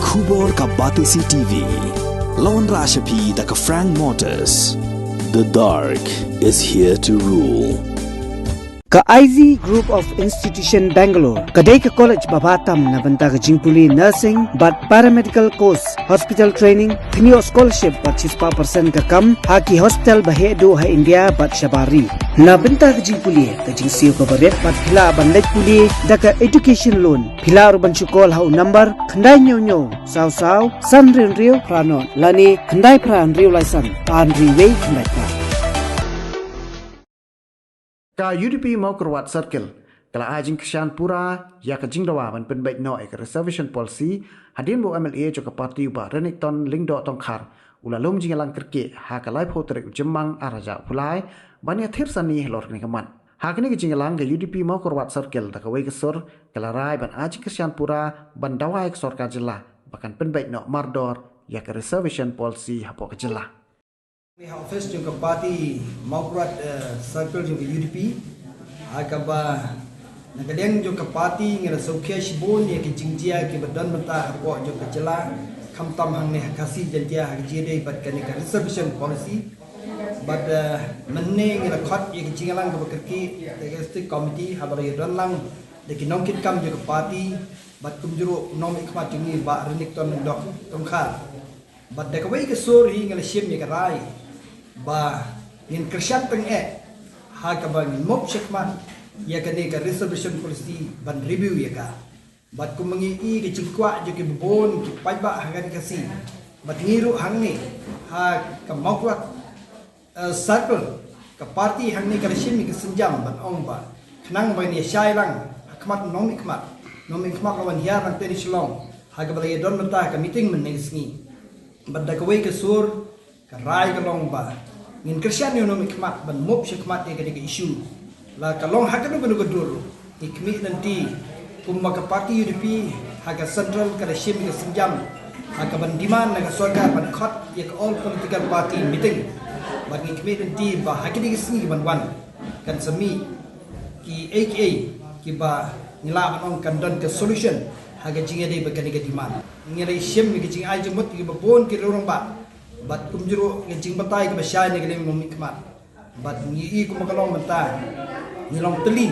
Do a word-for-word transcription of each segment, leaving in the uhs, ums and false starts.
Khubor ka Batesi T V. Lawan Rashapi da ka Frank Motors. The dark is here to rule. Ka I Z Group of Institution Bangalore ka dei ka college ba bha tam na bynta ka jingpule nursing bad paramedical course, hospital training, kynioh scholarship bad shispah percent ka kam ha ki hospital ba heh duh ha India bad shabar ri. Na bynta ka jingpule, ka jingsiew kaba rit bad phi lah ban leit pule da ka education loan. Phi lah ruh ban shu call ha u number khyndai hynñiew hynñiew saw saw san hynriew hynriew phra nod lane khyndai phra hynriew lai san ar hynriew wei khyndai phra. Ka U D P Mawkyrwat Circle ka la ai jingkyrshan pura ïa ka jingdawa ban pynbeit noh ïa ka reservation policy, hadien ba u M L A jong ka party u Bah Renikton Lyngdoh Tongkhar u la lum jingïalang kyrkieh ha ka laiphew tarik u Jymmang ar hajar arphew lai ban ïathir sani halor kane ka mat. Ha kane ka jingïalang, ka U D P Mawkyrwat Circle da kawei ka sur ka la rai ban ai jingkyrshan pura ban dawa ïa ka sorkar jylla ba kan pynbeit noh mardor ïa ka reservation policy hapoh ka jylla. Ni ha office jong ka party Mawkyrwat, eh, Circle jong ka U D P. Ha kaba na ka liang jong ka party ngi la sngewkhia shibun ïa ki jingjia kiba don mynta hapoh jong ka jylla, khamtam hangne ha Khasi Jaintia ha ka jingïadei bad kane ka reservation policy. Bad, eh, mynne ngi la khot ïa ka jingïalang kaba kyrkieh da ka District Committee haba la ïadon lang da ki nongkitkam jong ka party bad kumjuh ruh u nongmihkhmat jong ngi Bah Renikton Lyngdoh Tongkhar. Bad da kawei ka sur hi ngi la shim ïa ka rai ba ngin kyrshan tyngeh ha kaba ngin mop shakhmat ïa kane ka reservation policy ban review ïa ka. Bad kumba ngi i ka jingkwah jong kiba bun ki paidbah ha kane ka Khasi bad ngi ruh hangne ha ka Mawkyrwat, eh, Circle, ka party hangne ka la shim ïa ka sienjam ban ong ba khnang ba ngin ïa shai lang ha khmat nongmihkhmat, nongmihkhmat la wan hiar nangtei na Shillong ha kaba la ïadon mynta ha ka meeting mynne ka sngi. Bad da kawei ka sur ka rai ka long ba ngin kyrshan ïa u nongmihkhmat ban mop shakhmat ïa kane ka issue. La ka long ha kano kano ka dur ruh, ngi khmih lynti kumba ka party U D P ha ka central ka la shim ïa ka sienjam ha kaban demand na ka sorkar ban khot ïa ka all political party meeting. Bad ngi khmih lynti ba ha kine ki sngi kiban wan kan sa mih kiei kiei kiba ngi lah ban ong kan don ka solution ha ka jingïadei bad kane ka demand. Ngi la shim ïa ka jingai jingmut kiba bun ki rangbah bad kumjuh ruh ïa ka jingbatai kaba shai na ka liang u nongmihkhmat. Bad ngi i kumba ka long mynta ngi long tylli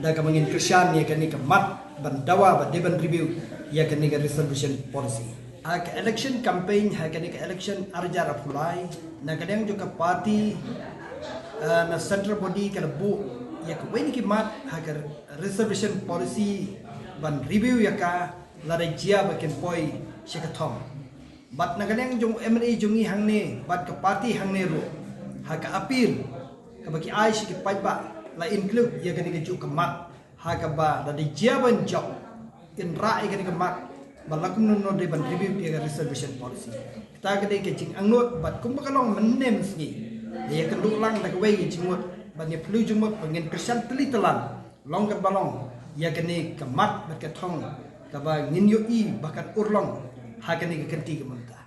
da kaba ngin kyrshan ïa kane ka mat ban dawa ba dei ban review ïa kane ka reservation policy. Ha ka election campaign ha kane ka election ar hajar arphew lai, na ka liang jong ka party, eh, na central body ka la buh ïa kawei na ki mat ha ka reservation policy ban review ïa ka lada jia ba kin poi sha ka thong. Bad na ka liang jong u M L A jong ngi hangne bad ka party hangne ruh, ha ka appeal kaba ki ai sha ki paidbah la include ïa kane kajuh ka mat ha kaba lada jia ban jop kin rah ïa kane ka mat ba la kumno kumno dei ban review ïa ka reservation policy. Kata ka dei ka jingangnud bad kumba ka long mynne mynsngi, ïa ka duh lang da kawei ka jingmut ban ïa pynlong jingmut ba ngin kyrshan tylli tyllai long kaba long ïa kane ka mat bad ka thong kaba ngin ïohi ba kan urlong ha kane ka kynti ka mynta.